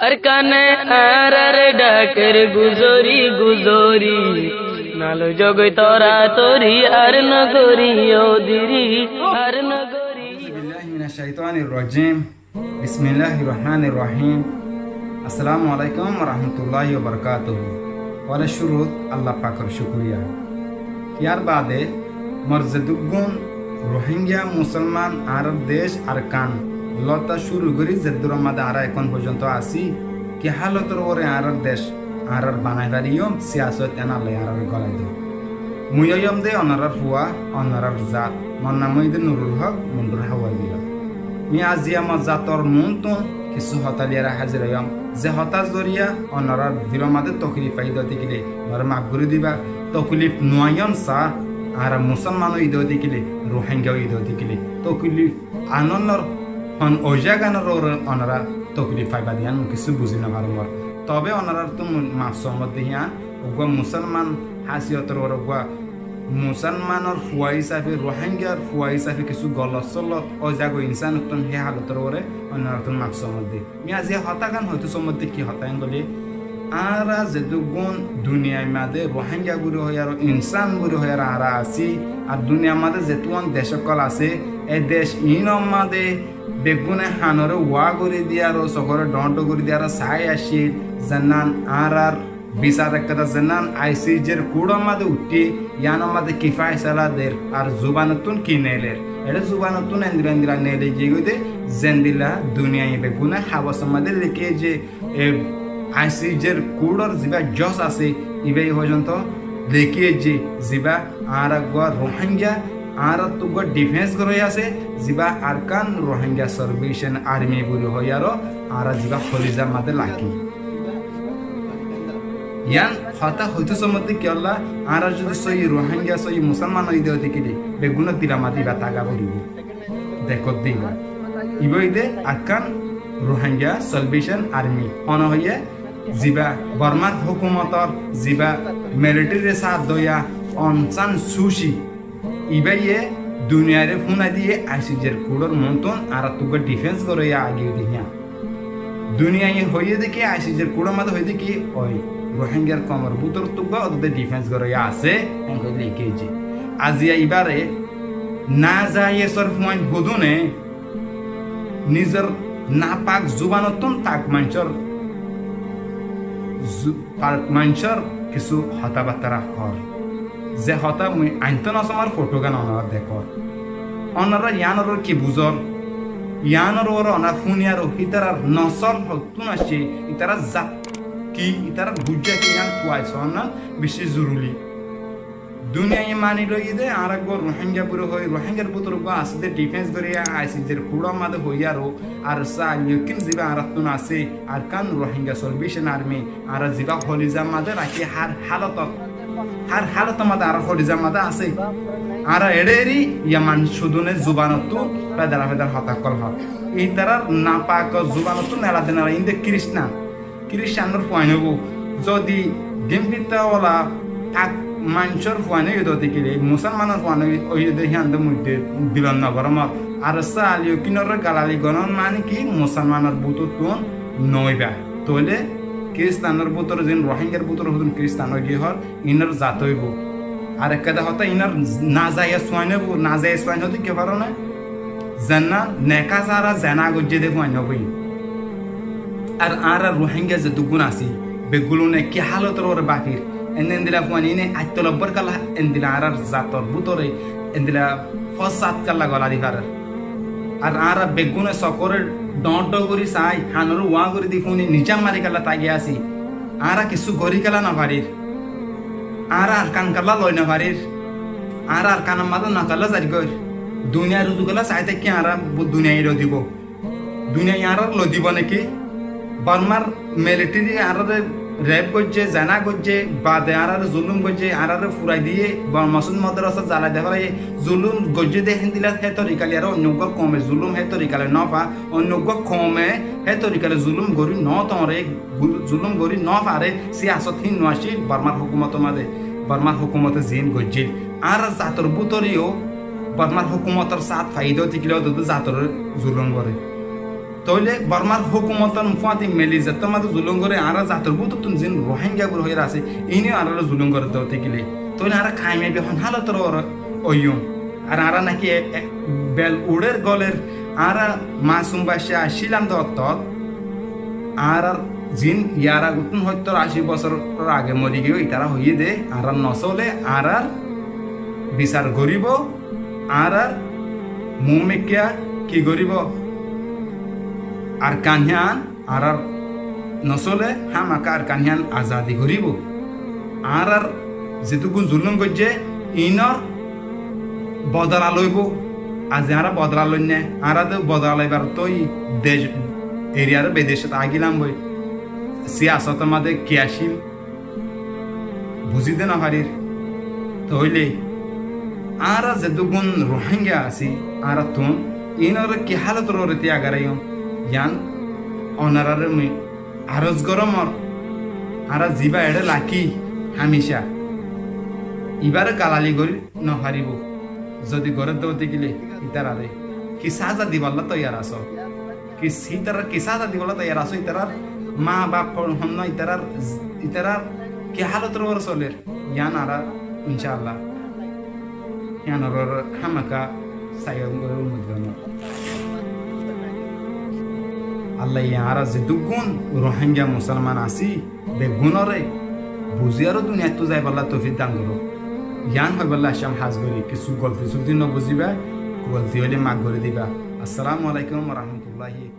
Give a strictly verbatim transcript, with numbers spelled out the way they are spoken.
Arkane añárar dhaker guzori guzori, naloi zogoi toratori, ar nogorí odiri, ar nogorí. Auzubillahi minash shaitanir rajim. Bismillahir rahmanir rahim. Assalamu alaikum wa rahmatullahi wa barakatuhu. Wala shurut Allah pakor shukuriya. Yar bade mor zeduggún Rohingya musolman añárar dec Arkan lóti cúru gorí zeddúr mazé añára ehón foijjonto así, ki hálotor uore añárar dec añára banai fariyum, siyasot en Allah añárare golai do. Mui óiyum de onorár fua, onorár zat, mor nam óilde Nurul Hok, Mundur Háwar Bila. Mui aziya mor zator muúntu kissú hotá loiyaré házir óiyum, ze hotár zoriya onorár dilor mazé toklif faiyé de óile, onorá maf gorí diba, toklif no aiyón sa, añára musolman óiye de óile, Rohingya óiye de óile, toklif anonor hon oizaganor uore onorá toklif faiba de yián mui kissú buzí no farír. Tobe onoráttu mui maf sómot de yián, uggúa musolman hásiyotor uore uggúa musolmanor fua hísafe, Rohingyar fua hísafe kissú golot solot ói zagói insánottún, hé hálotor uore onoráttu maf sómot de. Mui aziya hotágan hoitó sómot de ki hotá en óile, añára zeduggún duniyair mazé Rohingya buli hoiyaró, insán buli hoiyaró añára así, ar duniyair mazé zetuán dec ókkol asé, e dec iínor mazé beggúne hanore wá gorí diyaró, sokóre dhoóñr dhoóñr gorí diyaró saái accíl, zennán añárár bisar ekkán zennán ICJ r kuçor mazé uiththé, yiánor mazé ki faisala der, ar zubanottún ki neeler. Eçé zubanottún endilla endilla neeli giyói de, zendilla duniyai beggúne hagosor mazé lekíye de, e, ICJ r kuçor zibá joj asé, ibá e foijjonto lekíye de, zibá añára uggúa Rohingya, añáráttu uggúa difens gorói asé, zibá Arkan Rohingya Salvation Army buli hoiyaró, añára zibá holizar mazé lakí. Yián hotá hoitó sómot de kiyólla, añára zodi sóiyi Rohingya, sóiyi musolman óiye de óile, beggúnor dilor mazé ibá táka foribó. Dekót de ibá. Ibá óilde Arkan Rohingya Salvation Army. Hone hoiyé, zibá Bormar hókumotor, zibá militarir sáat doiya Aung San Suu Kyi. Ibáye duniyaire fúnai diyé ICJ r kuçor muúntu añáráttu uggúa difens goróiya agiyé de yián. Duniyai hoiyé de ki, ICJ r kuçor mazé hoiyé de ki, ói Rohingyar koumor bútottu uggúa ódde difens goróiya asé, en hoiyé de ki. Aziya ibáre nazayesor fuain hodúne nizor napak zubanottún pak maincór zu-, pak maincór kissú hotábattára hoór. Ze hotá mui aintó nosómar, fotógan onorá dekór. Onorá yiánor uore ki buzór? Yiánor uore onorá fúniyaró hítarar nosól hottún aiccé, ítarar zat ki, ítarar gujja ki, yián tuai soónnan beci zoruri. Duniyai mani loiyé de, añára uggúa Rohingya buli hoi, Rohingyar bútore uggúa asé de difens goríya, ICJ r kuçor mazé hoiyaró, ar sa yokkin zibá añáráttun asé, Arkan Rohingya Salvation Army, añára zibá holizar mazé rakí hár hálotot, hár hálotor mazé añára holizar mazé asé. Añára eçé eri, yián manúic cúdune zubanottú fedara fedara hotá ókkol hoór. Ítarar napak zubanottú neela de neela, inde Kiristan. Kiristanor fuain óibo. Zodi gimfitta ola pak maincór fuain óiye de óile, musolmanor fuain óiye de, híyan de mui de dilot no goróm. Ar sa ali yokkinoré galali goron mani ki, musolmanor bútottún no óiba. Tóile Kiristanor bútore, zin Rohingyar bútore hodún Kiristan ói giyé hoór, inor zat óibo. Ar ekkán hotá, inor nazayes fuain óibo, nazayes fuain óiye de ki karóne? Zennán nek sára zena goijjé de fuain óibo. Ar añára Rohingya zeduggún así, beggúne ki hálotor uore bafir, en endilla fuain ine aittó lobbór kalla, endilla añárar zator bútore, endilla fosad kalla gola di farer. Ar añára beggúne sokóre dhoóñr dhoóñr gorí sai, hanoré wá gorí di fúni, nizam mari kalla táki así. Añára kissú gorí kalla no farir. Añára Arkan kalla loi no farir. Añára Arkanor mazé no kalla zar goir. Duniyai ruzu kalla sai táki añára bu-, duniyai loi dibo. Duniyai añára loi dibo né ki? Bormar militari añáráre rep goijjé, zena goijjé, bade añáráre zulum goijjé, añáráre furai diyé, Borma Masjid Madrasa zalai de félaiye, zulum goijjé de héndilla hé torikali, ar oinno uggúa koume zulum hé torikali no fa, oinno uggúa koume hé torikali zulum gorí no tore, gu-, zulum gorí no fare, siyasot hín no accíl Bormar hókumotor mazé, Bormar hókumote ziín goijjíl. Añárar zator bútore yó Bormar hókumotor sát faida óite kilé ódde zatoré zulum goré. Tóile Bormar hókumotor fúañti meli zettór mazé zulúm goré, añára zator bútottún zin Rohingya gura hoiyóre asé, iíne añáráre zulúm goré dé óite gile. Tóile añára kamiyabi hon hálotor uore óiyum. Ar añára náki e, e, bel uçér golér, añára masum baiccá accílam dé ottót, añárar zin yar agottún hóttor ací bosóror age mori giyói, itará hoiyé dé, añárar nosóle, añárar bisar goríbou, añárar muúmikká ki goríbou? Arkan hían añárar nosóle, hámaka Arkan hían azadi goríbou. Añárar zetukkún zulúm goijjé, iínor bodola loibóu. Azi añára bodola loinné, añára dé bodola loibar tói dec, eriyaré bedecót aigílam boi. Siyasotor mazé ki accíl, buzí dé nofarír. Tóile añára zetukkún Rohingya así, añárattún iínoré ki hálotor uore tiyai goráiyum, yián onoráre mui aros gorómor, añára zibá eçé lakí hámica, ibáre galali gorí nofaríbou. Zodi goré dé óite gile ítararé ki sáza dibálla toiyar asó? Ki, ítarar ki sáza dibálla toiyar asó? Ítarar maa baf hon, hon no, ítarar, ítarar ki hálotor uore solér? Yián añára, incá Allah, yiánor uore hámaka saiyum gorí umid gorómor. Allaye añára zetukkún Rohingya musolman así, beggúnoré buzíyaró duniyaittú zaibálla toufik dan gorouk. Yián hoibálla aiccám hás gorí, kissú golti sulti nobuzíba, golti óile maf gorí diba. Assalamu alaikum wa rahmatullahi.